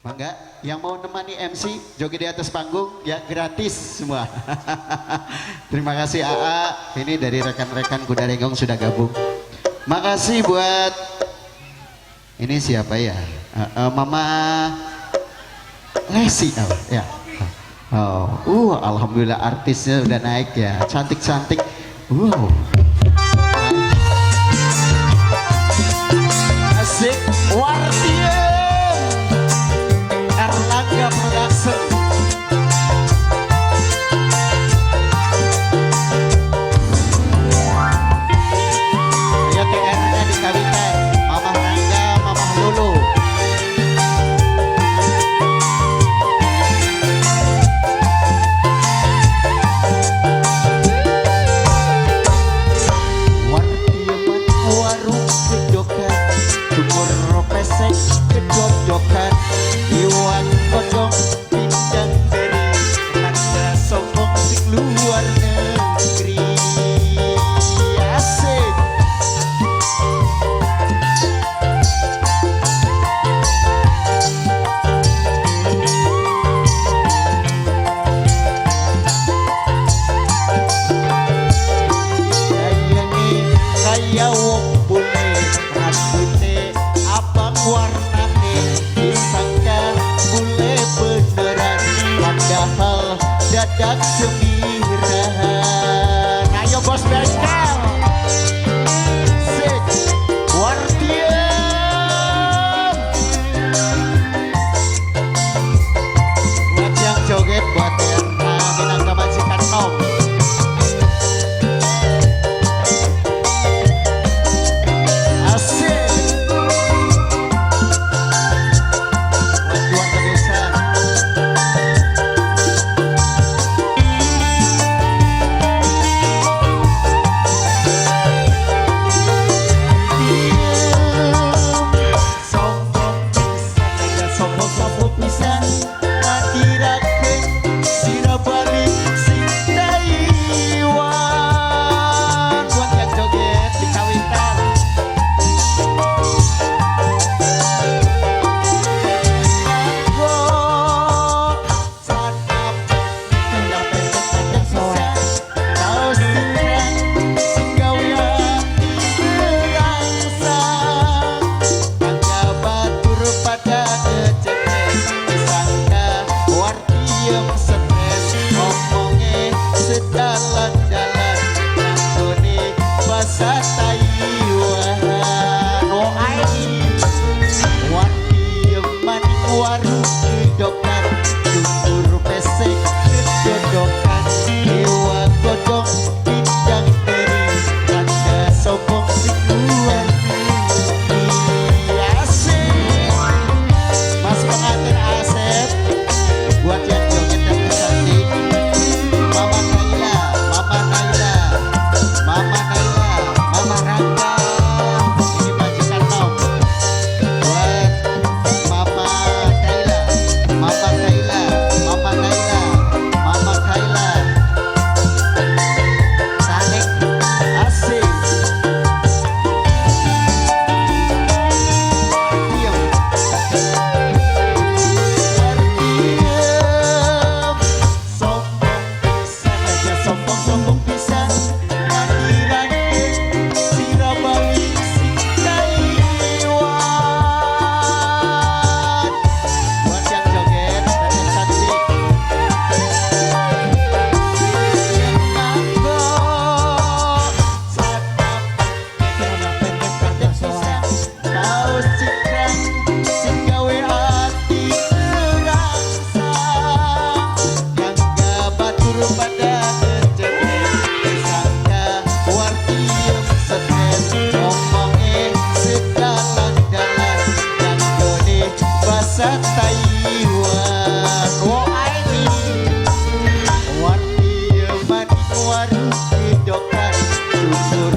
Bangga, yang mau nemani MC joget di atas panggung ya gratis semua. Terima kasih AA, ini dari rekan-rekan Kuda Renggong sudah gabung. Makasih buat ini siapa ya? Mama Lesi, oh, ya. Oh, alhamdulillah artisnya udah naik ya, cantik-cantik. Wow. Asik, Wartiem. Erlangga Production. Ayo TR-nya di Kawitan, Mamah Rangga, Mamah Lulu. Wartieman warung kedokan, cukur pesek kedodokan, iwan kodong pindang beri, rangga sombong sing luar negeri. Asik. Kayane kaya wong bule, rambute abang warnane, disangka bule beneran, padahal dadak semirahan. Ayo bos bengkel. Sik, Wartiem. Buat yang joget, buat Erna minangka majikan nom. Asik. Buat keluarga besar. Sombong pisan, aja sombong-sombong pisan, ngatirakeun sira balik sing Taiwan. Buat yang joget di Kawitan. Nganggo celana pendek pendek pisan, kaos cingkrang sing gawe ati merangsang. Tangga batur pada ngecetres, disangka Wartiem stres, ngomonge sedalan-dalan, nganggone basa Taiwan. Oh ai, Wartiem maning warung kedokan, cukur pesek kedodokan, iwak godong pindang teri, rangga sombong sing luar negeri. Asik. Mas pengantin Asep, buat yang joget dan cantik, Mama Naila, Mama Naila, Mama Naila, Mama Rangga, ini majikan nom. Buat Mama Kaila, Mama Kaila, Mama Naila, Mama Kaila, Sanik, asik. Diam. Wartiem, sombong pisan aja sombong-sombong pisan, ngatirakeun sira balik sing Taiwan. Buat yang joget, teteh cantik. Nganggo celana pendek-pendek pisan, kaos cingkrang sing gawe ati merangsang. Gangga batur pada ngecetres, disangka Wartiem stres, ngomonge sedalan-dalan, nganggone basa Taiwan. Oh ai, Wartiem maning warung kedokan, cukur